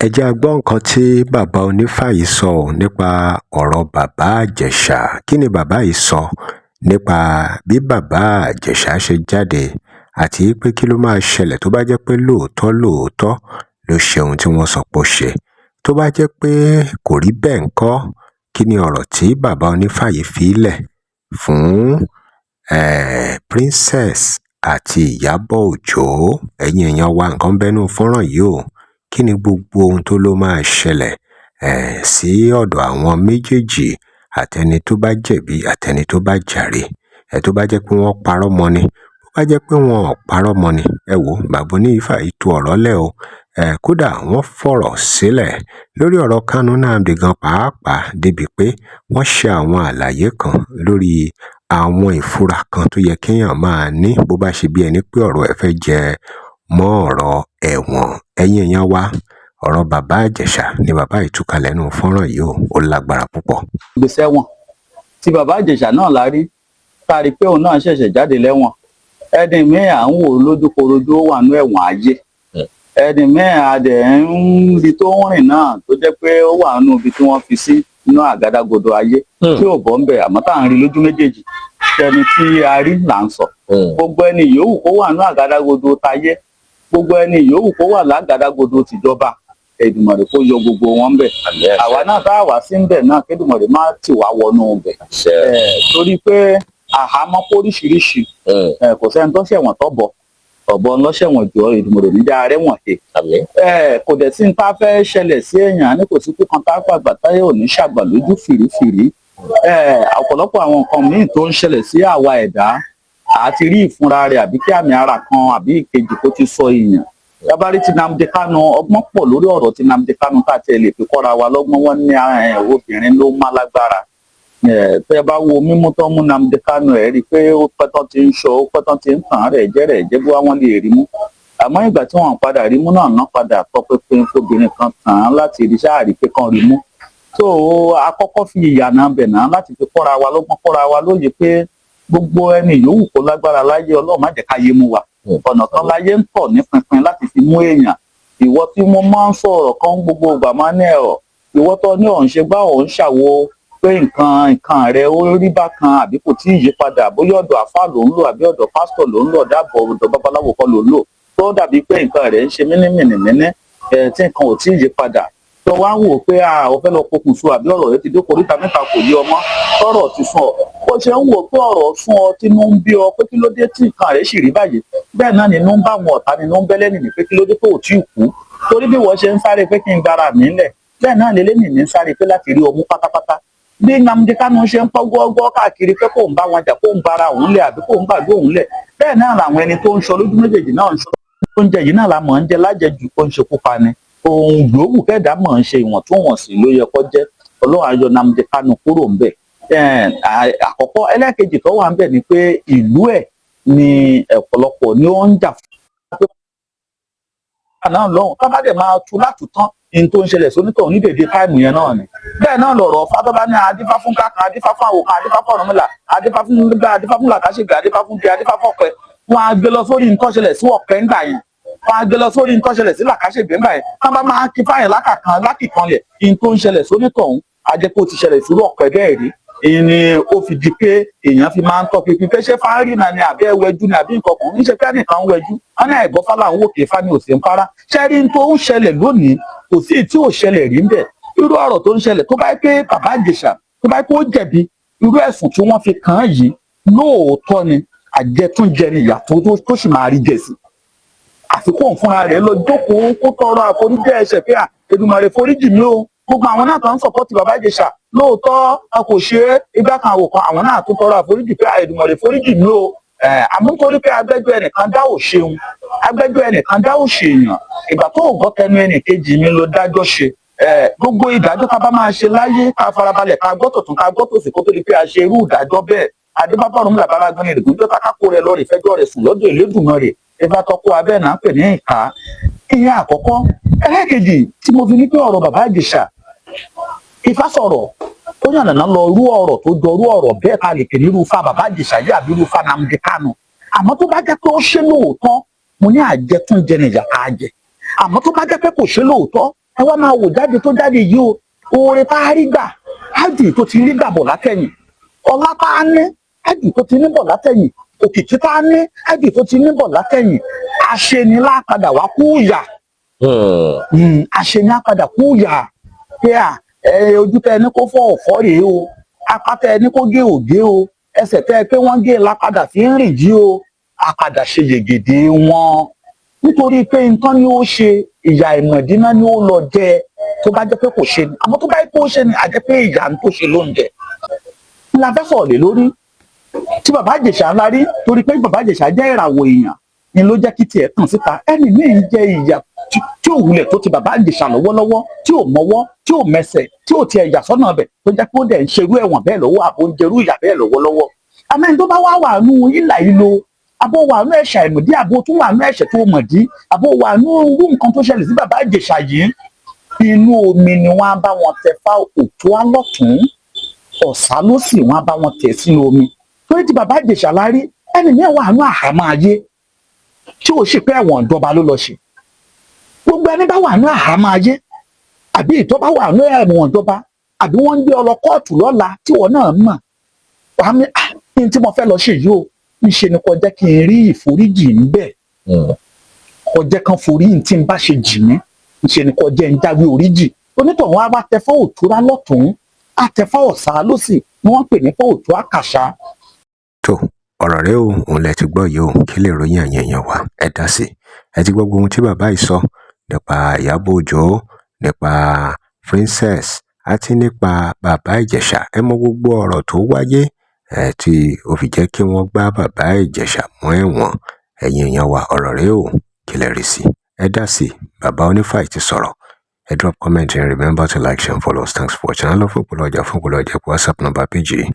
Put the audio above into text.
Ẹ jẹ́ á gbọ́ nǹkan tí bàbá onífà yìí sọ ọ́ nípa ọ̀rọ̀ Bàbá Ìjẹ̀ṣà. Kí ni bàbá yìí sọ nípa bí Bàbá Ìjẹ̀ṣà ṣe jáde, àti pé kí ló máa ṣẹlẹ̀ tó bá jẹ́ pé lóòótọ́ lóòótọ́ ló ṣe ohun tí wọ́n sọ pé ó ṣe? Tó bá jẹ́ pé kò rí bẹ́ẹ̀ ńkọ́? Kí ni ọ̀rọ̀ tí bàbá onífà yìí fi lẹ̀ fún Princess àti Ìyábọ̀ Òjó? Ẹ̀yin èèyàn wa, nǹkan ń bẹ́nu fọ́nrán yìí o. Kí ni gbogbo ohun tó ló máa ṣẹlẹ̀ sí ọ̀dọ̀ àwọn méjèèjì, àtẹni tó bá jẹ̀bi àtẹni tó bá jàre, tó bá jẹ́ pé wọ́n parọ́ mọ́ ni, bó bá jẹ́ pé wọn ò parọ́ mọ́ ni? Ẹ wò, bàbá onífà yìí tú ọ̀rọ̀ lẹ̀ o. Kódà wọ́n fọ̀rọ̀ sílẹ̀ lórí ọ̀rọ̀ Kanu Nnamdi gan pàápàá, débi pé wọ́n ṣe àwọn àlàyé kan lórí àwọn ìfura kan tó yẹ kéèyàn máa ní bó bá ṣe bí ẹni pé ọ̀rọ̀ ẹ̀ fẹ́ jẹ mọ́ ọ̀rọ̀ ẹ̀wọ̀n. Ẹ̀yin èèyàn wa, ọ̀rọ̀ Bàbá Ìjẹ̀ṣà ni bàbá yìí tú kalẹ̀ nínú fọ́nrán yìí o. Ó lágbára púpọ̀. Gbèsè wọn tí Bàbá Ìjẹ̀ṣà náà la rí, tá a rí pé òun náà ṣẹ̀ṣẹ̀ jáde lẹ́wọ̀n. Ẹni míì à ń wò lójúkorojú, ó wà nú ẹ̀wọ̀n ayé. Ẹni míì a dẹ̀ ń rí tó ń rìn náà, tó jẹ́ pé ó wà nínú ibi tí wọ́n fi sí nínú àgádágodo ayé tí ò bọ́ ń bẹ̀, àmọ́ tá à ń rí lójú méjèèjì. Ẹni tí a rí là ń sọ. Gbogbo ẹni yòówù kó wà nínú àgádágodo tayé, gbogbo ẹni yòówù kó wà lágádágodo tìjọba, Èdùmàrè kó yọ gbogbo wọn ń bẹ̀. Àwa náà tá a wá sí ń bẹ̀ náà, kédùmàrè má tì wá wọnú bẹ̀, torí pé àhámọ́ póríṣiríṣi. Kò sẹ́ni tó ṣẹ̀wọ̀n tó bọ̀ ọ̀bọ ńlọ́ṣẹ̀wọ̀n jọ. Èdùmàrè níjà rẹ̀wọ̀n he. Kò dẹ̀ sí ní tá a fẹ́ ṣẹlẹ̀ sí èèyàn ní kò sí kú kan tá a fàgbà táyé ò ní ṣàgbà lójú fìrífìrí. Ọ̀pọ̀lọpọ̀ àwọn nǹkan míì tó ń ṣẹlẹ̀ sí àwa ẹ̀dá, àti rí ìfúnra rẹ̀ àbí kí àmì ara kan àbí ìkejì kó ti sọ èèyàn. Tábàrí ti Nnamdi Kanu, ọgbọ́n pọ̀ lórí ọ̀rọ̀ ti Nnamdi Kanu tá a tiẹ̀ lè fi kọ́ra wa lọ́gbọ́n. Wọn ní obìnrin ló má lágbára. Tẹ́ bá wo mímú tó mú Nnamdi Kanu, ẹ̀ rí i pé ó pẹ́ tán ti ń sọ, ó pẹ́ tán ti ń tàn án rẹ̀ jẹ́ rẹ̀ jẹ́ bóyá wọ́n lè rí mú. Àmọ́ ìgbà tí wọ́n padà rí mú náà, ná padà tọpinpin fobìnrin kan tàn án láti rí sáà rí pé kán rí mú. Tó akọ́kọ́ fi ìyànà bẹ̀ náà láti fi kọ́ra wa lọ́gbọ́n, kọ́ra wa lóye pé gbogbo ẹni yòówù kó lágbára láyé, Ọlọ́run má jẹ́ káyé mú wa. Ọ̀nà kan láyé ń tọ̀ ní pinpin láti fi mú èèyàn. Ìwọ tí mo máa ń sọ̀rọ̀ kan gbogbo ìgbà, máa ní ẹ̀rọ ìwọ tó ní òun ṣe gbá, òun ṣàwo, pé nǹkan nǹkan rẹ ó rí bákan àbí kò tí ì yí padà, bóyá ọ̀dọ̀ àfáà ló ń lò àbí ọ̀dọ̀ pásítọ̀ ló ń lò, ọ̀dọ̀ àbọ̀ ọ̀dọ̀ babaláwo kan ló ń lò, tó dàbí pé nǹkan rẹ̀ ń ṣe mínímìnìmíní ẹ̀ tí nǹkan ò tí ì yí padà, tó wá ń wò pé a ò fẹ́ lọ pokùnso àbí ọ̀rọ̀ rẹ ti dé koríta mẹ́ta, kò yé ọmọ, tọ́rọ̀ ti sún ọ, bó ṣe ń wò pé ọ̀rọ̀ sún ọ, tínú ń bí ọ pé kí ló dé tí nǹkan rẹ̀ sì rí báyìí, bẹ́ẹ̀ náà nínú ń bá àwọn ọ̀tá, nínú ń bẹ́lẹ́ nìní pé kí ló dé tó ò tí ì kú. Torí bí wọ́n ṣe ń sáré pé kí n gbára mi ńlẹ̀, bẹ́ẹ̀ náà lélẹ́ nìní ń sáré pé láti rí ọmú pátápátá. Bí Nnamdi Kanu ṣe ń pọ́ gbọ́gbọ́ káàkiri pé kò ń bá wọn jà, kó ń bara òun lẹ̀ àbí kò ń gbàgbé òun lẹ̀, bẹ́ẹ̀ náà làwọn ẹni tó ń sọ lójú méjèèjì náà ń sọ. Oúnjẹ yìí náà la mọ̀ ń jẹ lájẹjù, kó ń ṣekú pa ni. Ohun yòówù kẹ́dà mọ̀ ń ṣe, ìwọ̀ntúnwọ̀nsì ló yẹ kó jẹ́. Ọlọ́run ayọ̀ Nnamdi Kanu kúrò ń bẹ̀. Àkọ́kọ́ ẹlẹ́ẹ̀kejì tó wà ń bẹ̀ ni pé ìlú ẹ̀ ni ọ̀pọ̀lọpọ̀ ni ó ń jà fún náà lọ́hùn. Tó bá dẹ̀ máa tu látúntán ní tó ń ṣẹlẹ̀ sónítọ̀ ní dèdè time yẹn náà ni. Bẹ́ẹ̀ náà lọ̀rọ̀ fátọ́bá ní adífá fún kákan, adífá fún àwòkan, adífá fún Ọ̀rúnmìlà, adífá fún gbá, adífá fún làkàṣègbè, adífá fún bí, adífá fún ọ̀pẹ, wọn á gbé lọ sórí nǹkan ṣẹlẹ̀ sí ọ̀pẹ ńgbà yẹn, wọn á gbé lọ sórí nǹkan ṣẹlẹ̀ sí làkàṣègbè ńgbà yẹn. Tán bá máa kí fáyẹn lákàkan lákìkan lẹ̀ ní tó ń ṣẹlẹ̀ sónítọ̀ ọ̀hún, á jẹ́ kó ti ṣẹlẹ̀ sí ọ̀pẹ bẹ́ẹ̀ rí. Èyí ni ó fi di pé èèyàn fi máa ń tọ́ pínpín pé ṣé fáárì náà ni àbí ẹwẹ́jú ni àbí nǹkan kan ń ṣe pé ẹnìkan ń wẹjú. Wọn ní àìgbọ́ fálà ń wòkè fá ní òsì ń fara ṣẹ́rí tó ń ṣẹlẹ̀ lónìí, kò sí tí ò ṣẹlẹ̀ rí ń bẹ̀. Irú ọ̀rọ̀ tó ń ṣẹlẹ̀, tó bá yẹ pé Bàbá Ìjẹ̀ṣà, tó bá yẹ pé ó jẹ̀bi irú ẹ̀sùn tí wọ́n fi kàn án yìí, lóòótọ́ ni, àjẹtúnjẹ ni ìyà tó sì máa rí jẹ sí. Àfikún fúnra rẹ̀ lọ jókòó, kó tọrọ àforíjì ẹ̀ṣẹ̀ pé à, Èdùmàrè foríjì mí o. Gbogbo àwọn náà tó ń support Bàbá Ìjẹ̀ṣà, lóòótọ́ a kò ṣe é igbá kan àwò kan, àwọn náà tó tọrọ àforíjì pé Èdùmàrè foríjì mí o. Àmọ́ nítorí pé agbẹ́jọ́ ẹnìkan dá ò ṣeun, agbẹ́jọ́ ẹnìkan dá ò ṣèyàn, ìgbà tó gbọ́ tẹnu ẹnì kejì mi ló dájọ́ ṣe. Gbogbo ìdájọ́ ká bá máa ṣe láyé, ká farabalẹ̀, ká gbọ́ tọ̀tún, ká gbọ́ tòsì, kó tó di pé a ṣe irú ìdájọ́ bẹ́ẹ̀. Adébábá Ọ̀rúnmìlà bá gbọ́n ní ìrìgúnjọ́ kákó rẹ̀ lọ́rẹ̀ fẹjọ́ rẹ̀ sùn lọ́dọ̀ Elédùmarè. Ìfà tọkọ abẹ́ náà ń pè ní ìka. Ìyẹn àkọ́kọ́. Ẹlẹ́ẹ̀kejì tí mo fi ní pé ọ̀rọ̀ Bàbá Ìjẹ̀ṣà, Ifá sọ̀rọ̀ ó yànnàná lọ irú ọ̀rọ̀ tó jọ irú ọ̀rọ̀ bẹ́ẹ̀ ká lè pè ní irú Ifá Bàbá Ìjẹ̀ṣà yìí àbí irú Ifá Nnamdi Kanu. Àmọ́ tó bá jẹ́ pé ó ṣe lóòótọ́, mo ní àjẹtúnjẹ ní ìyà tá a jẹ. Àmọ́ tó bá jẹ́ pé kò ṣe lóòótọ́ Ẹ wá máa wò jáde tó jáde yìí o, oore tá a rí gbà ájù tó ti rí gbà bọ̀ látẹ̀yìn, ọlá tá a ní ájù tó ti ní bọ̀ látẹ̀yìn, òkìkí tá a ní ájù tó ti ní bọ̀ látẹ̀yìn. Aṣenilápadà wá kú yà. Aṣenilápadà kú yà pé à ẹ, ojú tẹ ẹni kó fọ́ ọ̀fọ́ rèé o, apá tẹ ẹni kó gé ògé o, ẹsẹ̀ tẹ ẹ pé wọ́n gé lápadà fi ń rìn jí o. Àpadà ṣe yègèdè wọn nítorí pé nǹkan ni ó ṣe, ìyà ìmọ̀dínà ni ó lọ jẹ. Tó bá jẹ́ pé kò ṣe ni, àmọ́ tó bá yẹ kó ṣe ni, àjẹ́ pé ìyà ń tó ṣe ló ń jẹ. La fẹ́ sọ̀rọ̀ lé lórí tí Bàbá Ìjẹ̀ṣà ńlá rí, torí pé Bàbá Ìjẹ̀ṣà jẹ́ ìràwọ̀ èèyàn ni ló jẹ́ kí tiẹ̀ tàn síta. Ẹni míì ń jẹ ìyà tí ò wulẹ̀ tó ti Bàbá Ìjẹ̀ṣà lọ́wọ́lọ́wọ́, tí ò mọ́wọ́, tí ò mẹsẹ̀, tí ò tiẹ̀ yà sọ́nà ọbẹ̀, tó jẹ́ pé ó dẹ̀ ń ṣerú ẹ̀wọ̀n bẹ́ẹ̀ lọ́wọ́, àbò ń jẹrú ìyà bẹ́ẹ̀ lọ́wọ́lọ́wọ́. Àmọ́ ẹni tó bá wá wà nù ìlà ìlò, àbò wà nù ẹ̀ṣẹ̀ àìmọ̀dí, àbò tún wà nù ẹ̀ṣẹ̀ tó mọ̀dí, àbò wà nù irú nǹkan tó ṣẹlẹ̀ sí Bàbá Ìjẹ̀ṣà yìí, inú omi ni wọ́n á bá wọn tẹ fá òtún alọ́tún, ọ̀sá ló sì wọ́n á bá wọn tẹ̀ sínú omi. Torí ti Bàbá Ìjẹ̀ṣà lárí, ẹni ní wà nù àhámọ́ ayé tí ò sì pé ẹ̀wọ̀n ìjọba ló lọ ṣe. Gbogbo ẹni bá wà nù àhámọ́ ayé, àbí ìtọ́ bá wà nù ẹ̀wọ̀n ìjọba, àbí wọ́n ń gbé ọ lọ kóòtù lọ́la, tí wọ́n náà mọ̀ wàá mi, ah, kí n tí mo fẹ́ lọ ṣe yìí o, ńṣe ni kò jẹ́ kí n rí ìforíjì ń bẹ̀, kò jẹ́ kan forí n tí n bá ṣe jì mí, ńṣe ni kò jẹ́ ń jáwé oríjì. Onítọ̀hún á wá tẹfọ́ òtúrá lọ́tún, á tẹfọ́ ọ̀sá lọ́sì, ni wọ́n ń pè ní fọ́ òtú àkàṣà. Tó, ọ̀rọ̀ rẹ o, òun lẹ ti gbọ́ yìí o. Kí lè ròyìn ẹ̀yin èèyàn wa? Ẹ dá sí. Ẹ ti gbọ́ gbogbo ohun tí bàbá yìí sọ nípa Ìyábọ̀ Òjó, nípa Princess àti nípa Bàbá Ìjẹ̀ṣà. Ẹ mọ gbogbo ọ̀rọ̀ tó wáyé ẹ tí ó fi jẹ́ kí wọ́n gbá Bàbá Ìjẹ̀ṣà mọ́ ẹ̀wọ̀n. Ẹ̀yin èèyàn wa, ọ̀rọ̀ rẹ o, kí lẹ rí sí? Ẹ dá sí. Bàbá Onífàì ti sọ̀rọ̀. Ẹ drop comment and remember to like, share and follow us. Thanks for watching. Alọ́ fún ìpolówó ọjà, fún ìpolówó ọjà, WhatsApp number page yìí.